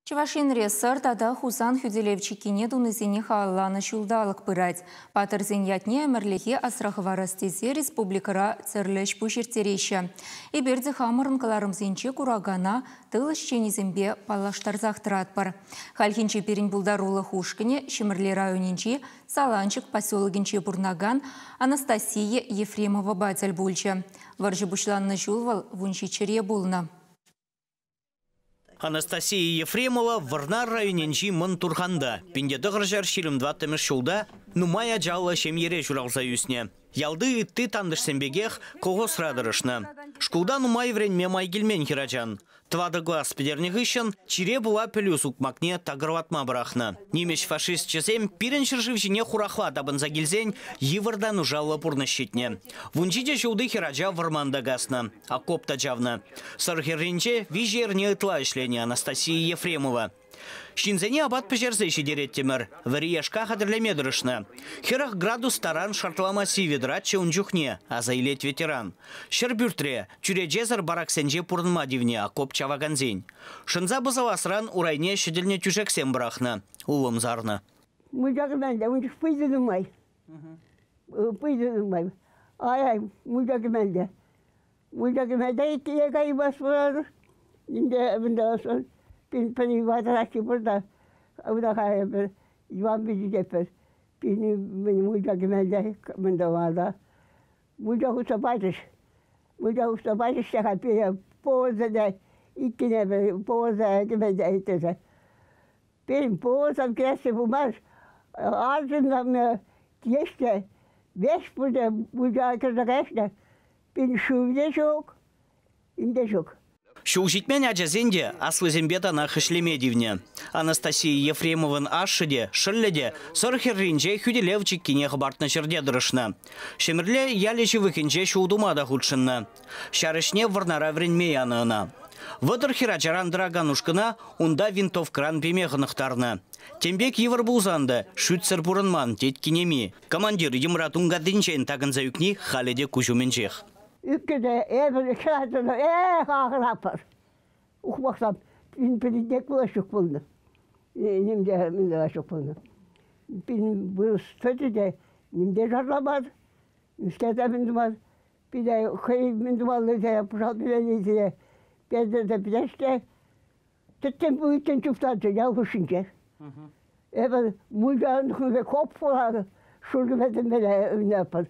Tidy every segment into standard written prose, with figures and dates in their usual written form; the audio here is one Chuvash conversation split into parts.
Чӑваш Енре Сӑр тата Хусан хӳтӗлев чиккине тунисене халалланӑ ҫулталӑк пырать. Паттӑрсен ятне ӗмӗрлӗхе асра хӑварас тесе республикӑра тӗрлӗ ӗҫ-пуҫ ирттереҫҫӗ. Эпир те хамӑрӑн кӑларӑмсенче куракана тыл ӗҫченӗсемпе паллаштарсах тӑратпӑр. Хальхинче пирӗн пултарулӑх ушкӑнӗ Ҫӗмӗрле районӗнчи Саланчӑк поселокӗнче пурӑнакан Анастасия Ефремовӑпа тӗл пулчӗ. Вӑрҫӑ пуҫланнӑ ҫул вӑл 17-ре пулнӑ. Анастасия Ефремова Вӑрнар районӗнчи Мӑн Турханта 1924 ҫулта нумай ачаллӑ ҫемьере ҫуралса ӳснӗ. Ялти ытти тантӑшсем пекех колхозра тӑрӑшнӑ. Шкулта нумай вӗренме май килмен хӗрачан. Тӑватӑ класс пӗтернӗ хыҫҫӑн чире пула пӗлӳ сукмакне такӑрлатма пӑрахнӑ. Нимӗҫ фашисчӗсем пирӗн ҫӗршыв ҫине хурахла тапӑнса килсен йывӑр та нушаллӑ пурнӑҫ ҫитнӗ. 17 ҫулти хӗрача вӑрманта каснӑ. Окоп та чавнӑ. Сӑр хӗрринче виҫӗ эрне ытла ӗҫленӗ Анастасия Ефремова. Ҫынсене апат пӗҫерсе ҫитереттӗмӗр, вӗри яшка хатӗрлеме тӑрӑшнӑ. 40 градус таран шартлама сивӗ тӑратчӗ ун чухне, аса илет ветеран. Ҫӗрпӳртре, чӳречесӗр бараксенче пурӑнма тивнӗ окоп чавакансен. Шӑнса пӑсӑласран урайне ҫӗтӗлнӗ тӳшексем пӑрахнӑ, улӑм сарнӑ. Мунча кӗмен те, ун чух пыйтӑ нумай. Пыйтӑ нумай. Ай-ай, мунча кӗмен те. Мунча кӗме те иккӗне каймасть пулатӑр. Ӗнтӗ мӗнле пин пӗри ватӑраххи пур та унта кайӑпӑр, Иван пичетпӗр. Пин мӗн мунча кӗмелле мӗн тӑвалла. Мунча хутса пачӗҫ. Мунча хутса пачӗҫ те халь пире поварсене иккӗне поварса кӗме те тесе. Пирӗн поварсем кӗресси пулмасть. Арҫынсем теҫҫӗ, веҫ пурте мунча кӗрсе каяҫҫӗ. Пин шыв те ҫук, инте ҫук. Ҫул ҫитмен ачасен те аслисемпе танах ӗҫлеме тивнӗ. Анастасия Ефремовӑн ашшӗ те, шӑллӗ те Сӑр хӗрринче хӳтӗлев чиккине хӑпартнӑ ҫӗрте тӑрӑшнӑ. Ҫӗмӗрле ялӗ ҫывӑхӗнче ҫул тума та хутшӑннӑ. Ҫар ӗҫне Вӑрнара вӗренме янӑ ӑна. 30 хӗрачаран тӑракан ушкӑна унта винтовкӑран пеме хӑнӑхтарнӑ. Тем пек йывӑр пулсан та шӳтсӗр пурӑнман, тет кинеми. Командир йӑмра тункатинчен такӑнса ӳкни халӗ те куҫ умӗнчех. Ӳккӗ эпир хӗрачана эх ахӑрапӑр. Ухмахсам пин пулас ҫук пулнӑ. Ним те мӗн ҫук пулнӑ. Пин вырӑс тӑчӗ те ним те шарламан, ӳстерсе мӗн туман. Пире хӑй мӗн тумалли пушал пӳренисене пертерсе пӗтерчӗ те тӗттӗм пуличчен чуптарчӗ ял хушшинче. Эпӗ мунчан коп пулар, шуркӗпе ӳнепӗр.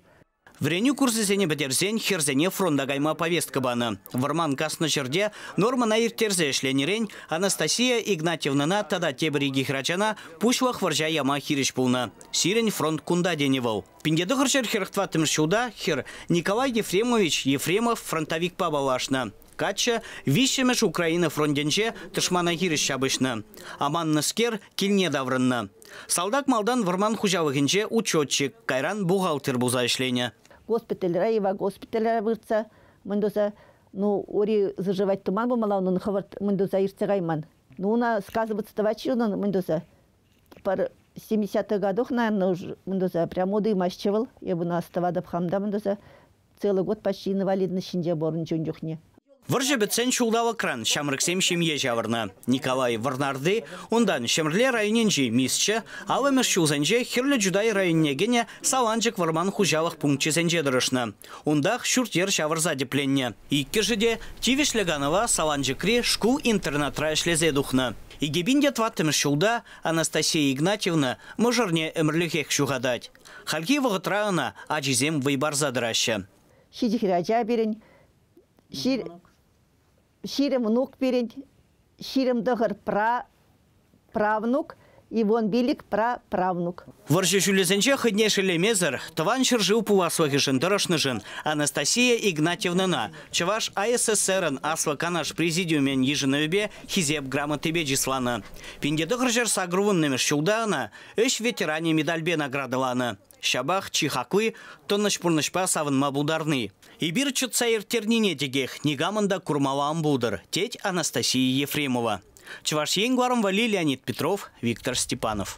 Вӗренӳ курсӗсене пӗтерсен хӗрсене фронта кайма повестка панӑ. Вӑрман каснӑ ҫӗрте нормӑна ирттерсе ӗҫленӗрен Анастасия Игнатьевнӑна тата тепӗр икӗ хӗрачана пуҫлӑх вӑрҫа яма хирӗҫ пулнӑ. Сирӗн фронт кунта тенӗ вӑл. 1944 ҫулта хӗр Николай Ефремович Ефремов фронтовикпа паллашнӑ. Каччӑ виҫҫӗмӗш Украина фронтӗнче тӑшмана хирӗҫ ҫапӑҫнӑ. Аманнӑскер килне таврӑннӑ. Салтак малтан вӑрман хуҫалӑхӗнче учетчик, кайран бухгалтер пулса ӗҫленӗ. Госпитальра, Ива госпитальра выртса, мӗн туса, ну, ури заживать туман пулмалла, унӑн хӑвӑрт мӗн туса иртсе кайман. Ну, уна сказываться тӑватчӗ унӑн мӗн туса. Пӗр 70-х годах, наверное, уже мӗн туса, прям удымаҫчӗ вӑл. Эп ӑна астӑватӑп хам та мӗн туса. Целый год почти инвалидность ҫинче пурӑнчӗ ун чухне. Вӑрҫӑ пӗтсен ҫулталӑкран ҫамрӑксем ҫемье ҫавӑрнӑ. Николай Вӑрнарти, унтан Ҫӗмӗрле районӗнчи мисчӗ, аллӑмӗш ҫулсенче Хӗрлӗ Чутай районне кӗнӗ Саланчӑк вӑрман хуҫалӑх пункчӗсенче тӑрӑшнӑ. Унтах ҫурт-йӗр ҫавӑрса тӗпленнӗ. Иккӗшӗ те тивӗҫлӗ канӑва Саланчӑкри шкул-интернатра ӗҫлесе тухнӑ. 2004 ҫулта Анастасия Игнатьевна мӑшӑрне ӗмӗрлӗхех ҫухатать. Хальхи вӑхӑтра ӑна ачисем вӑй парса тӑраҫҫӗ. Ҫичӗ хӗрача пирӗн, ҫирӗм внук пирӗн, 29 правнук и 15 праправнук. Вӑрҫӑ ҫулӗсенче хӑйне шеллемесӗр Тӑван ҫӗршыв пуласлӑхӗшӗн тӑрӑшнӑшӑн Анастасия Игнатьевнӑна Чӑваш АССРӑн Аслӑ Канаш Президиумӗн йышӑнӑвӗпе Хисеп грамотипе чысланӑ. 1980 ҫулта ӑна Ӗҫ ветеранӗ медальпе наградӑланӑ. Ҫапах чи хакли – тӑнӑҫ пурнӑҫпа савӑнма пултарни. Эпир чӑтса ирттернине текех никамӑн та курмалла ан пултӑр, тет Анастасия Ефремова. Чӑваш Ен кӑларӑм валли Леонид Петров, Виктор Степанов.